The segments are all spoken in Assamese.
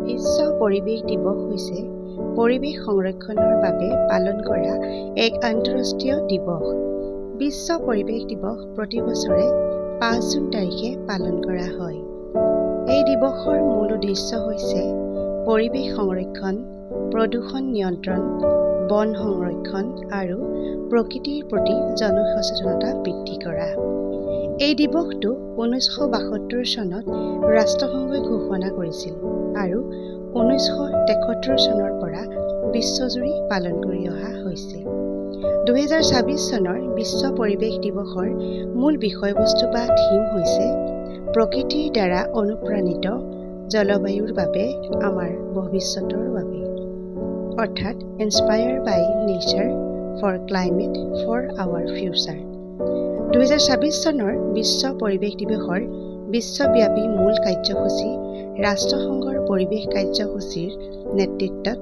বিশ্ব পৰিৱেশ দিৱস হৈছে পৰিৱেশ সংৰক্ষণৰ বাবে পালন কৰা এক আন্তঃৰাষ্ট্ৰীয় দিৱস। বিশ্ব পৰিৱেশ দিৱস প্ৰতি বছৰে 5 জুন তাৰিখে পালন কৰা হয়। এই দিৱসৰ মূল উদ্দেশ্য হৈছে পৰিৱেশ সংৰক্ষণ, প্ৰদূষণ নিয়ন্ত্ৰণ, বন সংৰক্ষণ আৰু প্ৰকৃতিৰ প্ৰতি জনসচেতনতা বৃদ্ধি কৰা। এই দিৱসটো 1972 চনত ৰাষ্ট্ৰসংঘই ঘোষণা কৰিছিল আৰু 1973 চনৰ পৰা বিশ্বজুৰি পালন কৰি অহা হৈছে। 2026 চনৰ বিশ্ব পৰিৱেশ দিৱসৰ মূল বিষয়বস্তু বা থিম হৈছে প্ৰকৃতিৰ দ্বাৰা অনুপ্ৰাণিত, জলবায়ুৰ বাবে, আমাৰ ভৱিষ্যতৰ বাবে, অৰ্থাৎ "Inspire by Nature for Climate for our Future"। 2026 চনৰ বিশ্ব পৰিৱেশ দিৱসৰ বিশ্বব্যাপী মূল কাৰ্যসূচী ৰাষ্ট্ৰসংঘৰ পৰিৱেশ কাৰ্যসূচীৰ নেতৃত্বত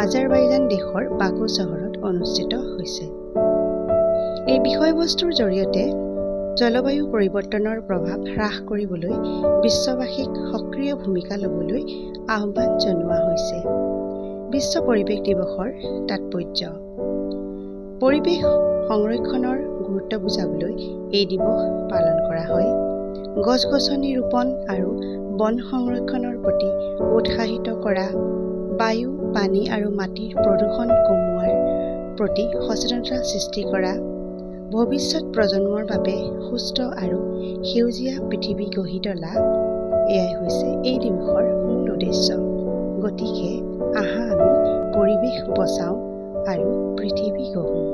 আজাৰবাইজান দেশৰ বাকু চহৰত অনুষ্ঠিত হৈছে। এই বিষয়বস্তুৰ জৰিয়তে জলবায়ু পৰিৱৰ্তনৰ প্ৰভাৱ হ্ৰাস কৰিবলৈ বিশ্ববাসীক সক্ৰিয় ভূমিকা ল'বলৈ আহ্বান জনোৱা হৈছে। বিশ্ব পৰিৱেশ দিৱসৰ তাৎপৰ্য: পৰিৱেশ সংৰক্ষণৰ গুৰুত্ব বুজাবলৈ এই দিৱস পালন কৰা হয়। গছ গছনি ৰোপণ আৰু বন সংৰক্ষণৰ প্ৰতি উৎসাহিত কৰা, বায়ু, পানী আৰু মাটিৰ প্ৰদূষণ কমোৱাৰ প্ৰতি সচেতনতা সৃষ্টি কৰা, ভৱিষ্যত প্ৰজন্মৰ বাবে সুস্থ আৰু সেউজীয়া পৃথিৱী গঢ়ি তোলা, এয়াই হৈছে এই দিৱসৰ মূল উদ্দেশ্য। গতিকে আহা, আমি পৰিৱেশ বচাওঁ আৰু পৃথিৱী গঢ়োঁ।